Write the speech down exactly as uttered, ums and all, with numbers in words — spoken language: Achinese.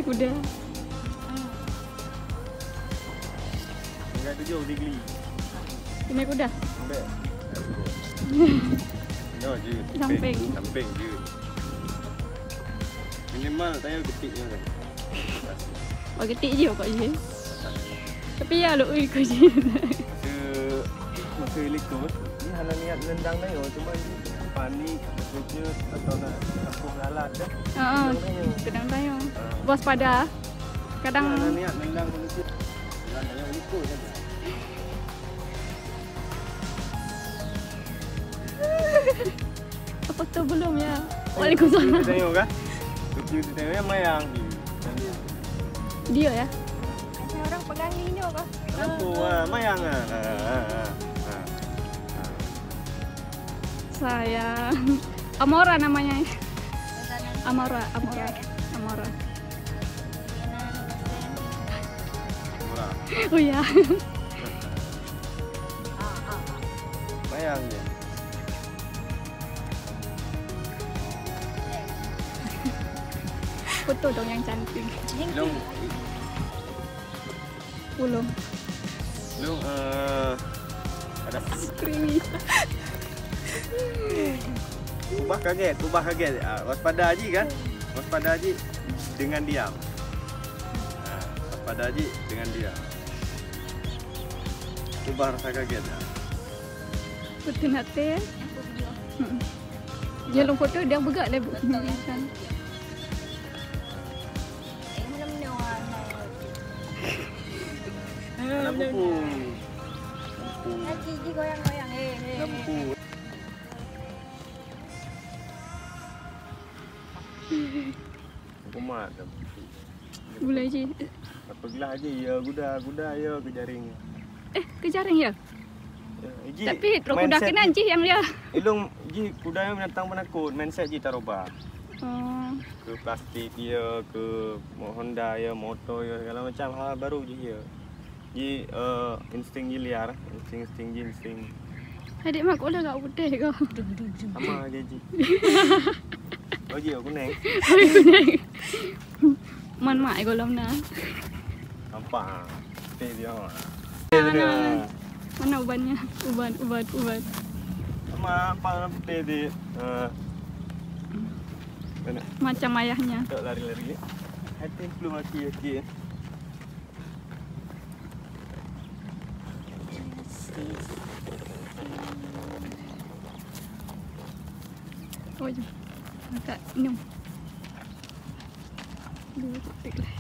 Kuda. Tinggal tujuh degree. Kena kuda. Ambek. Nyoe je. Samping. Samping je. Minimal saya getik je. Oh, getik je pokok je. Tapi ya, lu ui ku je. Masa, masa likot, ni hana niat nendang nyoe, cuma panik, terkejut, atau nak takut galak kan? Ha, ha. Nendang nyoe. Nendang nyoe. Ha. Waspada. Kadang hana niat nendang manusia. Nendang nyoe likot kan. Apa tu belum ya? Waalaikumsalam. Tengok kan? Tengok mayang. Dia ya? Macam orang pegang lino kah? Lampu, ah, mayang, ah. Ah, ah, ah, ah. Sayang. Amora namanya. Amora, Amora. Amora. Murah. Oh ya. Mayang je. Foto dong yang cantik. Long. Ulung. Long, eh, ada. Creamy. Ubah kaget, ubah kaget. Ah, waspada ji kan? Waspada ji dengan diam. Ah, waspada ji dengan diam. Ubah rasa kaget. Betul hati. Hmm. Dia long foto, dia peugah lah. Betul. Dalam pupu. Pupu. Lagi, ji goyang-goyang. Eh, eh, dalam eh. Pupu. Kumat dalam pupu. Gulai ji. Apa gelah ji, ya, guda, guda, ya, ke jaring. Eh, ke jaring ya? Ya, ji, tapi rot kuda mindset keunan ji. Jih yang dia. Ilong ji, kuda nyan binatang penakut, mindset ji tarubah. Oh. Ke plastik ya, ke mo-, Honda ya, motor ya, segala macam hal baru ji ya. Ji, eh, insting ji liar, insting-insting ji, insting. Adik mak, kok dah gak putih kau? Sama aja ji. Oh ji, aku neng. Aku neng. Man mak golom na. Nampak. Putih dia. Mana, mana? Mana ubannya? Uban, uban, uban. Sama apa putih di, eh, mana? Macam ayahnya. Tak lari-lari. Hati belum mati, okey. Oh, jom. Angkat, minum. Dua titik lah.